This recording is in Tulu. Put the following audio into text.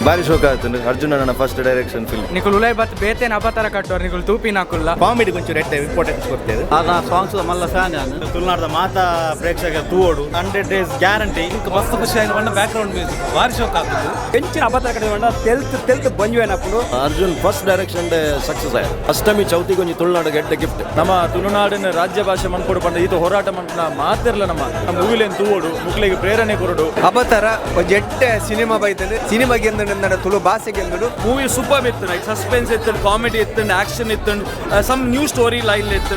ಬಾರಿ ಶೋಕ ಆತುಂಡು. Arjuna first direction film. ನಿಕುಲು ಉಲೈ ಬತ್ ಬೇತೆನ ಅಬತರ ಕಟ್ಟೋರು ನಿಕುಲು ತೂಪಿನಾಕುಲ್ಲ. ಕಾಮಿಡಿ ಕೊಂಚೂರು ಎಡ್ಡೆ ಇಂಪಾರ್ಟೆನ್ಸ್ ಕೊರ್ತೇವೆ. ಆ ಸಾಂಗ್ಸ್ ಮಲ್ಲ ಫ್ಯಾನ್ ಯಾನ್. ತುಳುನಾಡದ ಮಾತಾ ಪ್ರೇಕ್ಷಕ ತೂವೋಡು, 100 ಡೇಸ್ ಗ್ಯಾರಂಟಿ. ಮಸ್ತ್ ಖುಷಿ ಆಯ್ತು ಪಂಡ ಬ್ಯಾಕ್ ಗ್ರೌಂಡ್ ಮ್ಯೂಸಿಕ್ ಬಾರಿ ಶೋಕ್ ಆಗ್ತದೆ. ಎಂಚಿನ ಅಬತರ ಕಡೆ ತೆಲ್ತ್ ತೆಲ್ತ್ ಬಂಜುವೇನಪ್ಪುಂಡು. ಅರ್ಜುನ್ ಫಸ್ಟ್ ಡೈರೆಕ್ಷನ್ ಸಕ್ಸಸ್ ಆಯ್ತು. ಅಷ್ಟಮಿ ಚೌತಿ ಕೊಂಜಿ ತುಳುನಾಡು ಗೆಡ್ಡೆ ಗಿಫ್ಟ್. ನಮ್ಮ ತುಳುನಾಡಿನ ರಾಜ್ಯ ಭಾಷೆ ಮನ್ಪೊಡು ಪಂಡ ಈತ ಹೋರಾಟ ಮನ್ಪುನ ಮಾತಿರ್ಲ ನಮ್ಮ ಮೂವಿಲೇನ್ ತೂವೋಡು, ಮುಕ್ಲೆಗ್ ಪ್ರೇರಣೆ ಕೊರಡು. ಅಬತರ ಒಂಜಿ ಎಡ್ಡೆ ಸಿನಿಮಾ ಬೈತಂಡು, ಸಿನಿಮಾ ಗೆಂದುಂಡು, ತುಳು ಭಾಷೆ ಗೆಂದುಂಡು. ಮೂವಿ ಸೂಪರ್ ಇತ್ತು. ಸಸ್ಪೆನ್ಸ್ ಇತ್ತು, ಕಾಮಿಡಿ ಇತ್ತು, ಆಕ್ಷನ್ ಇತ್ತು, ಸಮ್ ನ್ಯೂ ಸ್ಟೋರಿ ಲೈನ್ ಇತ್ತು.